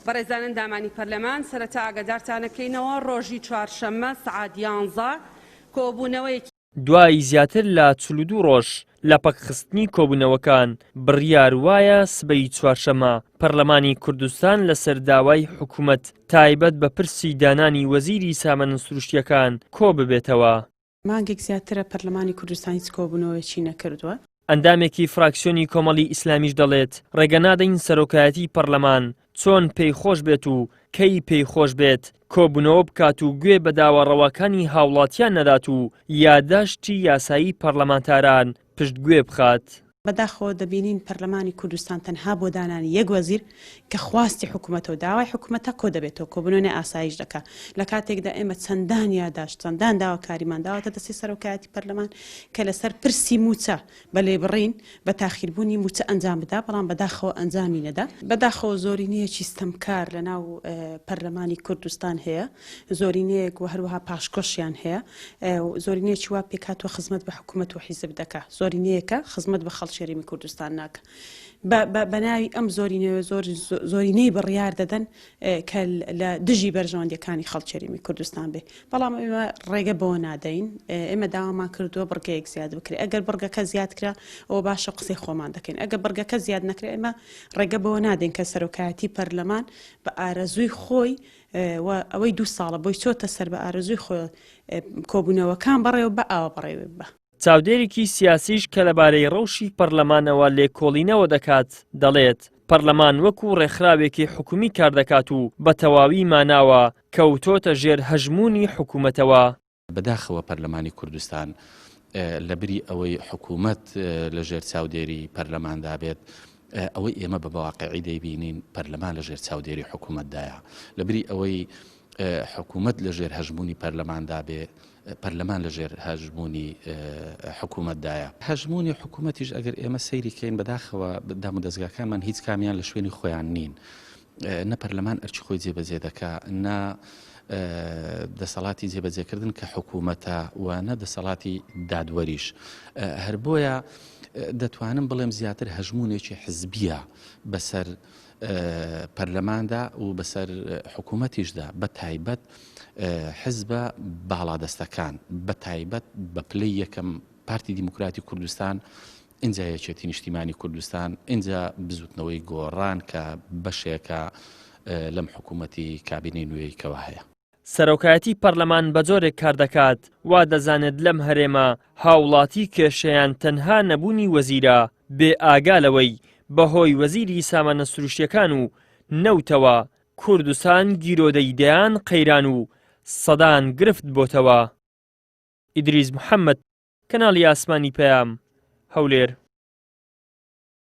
بەڕێزان ئەندامانی پەرلەمان، سەرەتا ئاگادارتانەکەینەوە ڕۆژی چوارشەممە سەعات یانزە کۆبوونەوەیەکی. دوای زیاتر لە 42 ڕۆژ لە پەکخستنی کۆبوونەوەکان، بڕیار وایە سبەی چوارشەممە پەرلەمانی کوردستان لەسەر داوای حکومەت تایبەت بە پرسی دانانی وەزیری سامانە سروشتییەکان کۆببێتەوە. مانگێک زیاترە پەرلەمانی کوردستان هیچ کۆبوونەوەیەکی نەکردووە. ئەندامێکی فراکسیۆنی کۆمەڵی ئیسلامیش دەڵێت، ڕێگە نادەین سەرۆکایەتی پەرلەمان چۆن پێی خۆش بێت و کەی پێی خۆش بێت کۆبوونەوە بکات و گوێ بە داوا ڕەواکانی هاوڵاتیان نەدات و یاداشتی یاسایی پەرلەمانتاران پشتگوێ بخات. بەداخەوە دەبینین پەرلەمانی کوردستان تەنها بۆ دانانی یەک وەزیر کە خواستی حکومەتە و داوای حکومەتە کۆدەبێتەوە کۆبونەوەی ئاسایش دەکا لە کاتێکدا ئێمە چەندان یاداشت چەندان داواکاریمان داوەتە دەستی سەرۆکایەتی پەرلەمان کە لەسەر پرسی موچە بە لێبڕین بە تاخیربوونی موچە ئەنجام بدا بەڵام بەداخەوە ئەنجامی نەدا. بەداخەوە زۆرینەیەکی ستەمکار لەناو پەرلەمانی کوردستان هەیە زۆرینەیەک و هەروەها پاشکۆشیان هەیە زۆرینەیەکی وا پێکهاتووە خزمەت بە حکومەت و حیزب دەکا زۆرینەیەکە خزمەت بە خەڵکی هەرێمی کوردستان ناکا بە ناوی ئەم زۆرینەوە زۆر زۆرینەی بڕیار دەدەن کە لە دژی بەرژەوەندیەکانی خەڵکی هەرێمی کوردستان بێ بەڵام ئێمە ڕێگە بەوە نادەین ئێمە داوامان کردووە بڕگەیەک زیاد بکرێت ئەگەر بڕگەکە زیاد کرا ئەوە باشە قسەی خۆمان دەکەین ئەگەر بڕگەکە زیاد نەکرێت ئێمە ڕێگە بەوە نادەین کە سەرۆکایەتی پەرلەمان بە ئارەزووی خۆی و ئەوەی دوو ساڵە بۆی چۆتە سەر بە ئارەزووی خۆی کۆبوونەوەکان بەڕێوە بە ئاوا بەڕێوە ببا. چاودێرێکی سیاسیش کە لەبارەی ڕەوشی پەرلەمانەوە لێکۆڵینەوە دەکات، دەڵێت، پەرلەمان وەکو ڕێکخراوێکی حکومی کاردەکات و بە تەواوی ماناوە کەوتۆتە ژێر هەژموونی حکومەتەوە. بەداخەوە پەرلەمانی کوردستان لە بری ئەوەی حکوومەت لە ژێر چاودێری پەرلەماندا بێت، ئەوەی ئێمە بە بەواقعی دەیبینین پەرلەمان لە ژێر چاودێری حکوومەتدایە. لە بری ئەوەی حکوومەت لە ژێر هەژموونی پەرلەماندا بێ، پەرلەمان لە ژێر هەژموونی حکوومەتدایە. هەژموونی حکوومەتیش ئەگەر ئێمە سەیری کەین بەداخەوە دامودەزگاکانمان هیچ کامیان لە شوێنی خۆیان نین. نە پەرلەمان ئەرکی خۆی جێبەجێ دەکا، نە دەسەڵاتی جێبەجێکردن کە حکوومەتە و نە دەسەڵاتی دادوەریش. هەر بۆیە دەتوانم بڵێم زیاتر هەژموونێکی حزبیە بەسەر پەرلەماندا و بەسەر حکوومەتیشدا بە تایبەت حزبە باڵادەستەکان بە تایبەت بە پلەی یەکەم پارتی دیموکراتی کوردستان ئینجا یەکێتی نیشتیمانی کوردستان، ئینجا بزوتنەوەی گۆڕان کە بەشێکە لەم حکومەتی کابینەی نوێی کەوا هەیە. سەرۆکایەتی پەرلەمان بە جۆرێک کار دەکات وا دەزانێت لەم هەرێمە هاوڵاتی کێشەیان تەنها نەبوونی وەزیرە، بێ ئاگا لەوەی بەهۆی وەزیری سامانە سروشتیەکان و نەوتەوە کوردستان گیرۆدەی دەیان قەیران و سەدان گرفت بۆتەوە. ئیدریس محەمەد، کەناڵی ئاسمانی پەیام، هەولێر.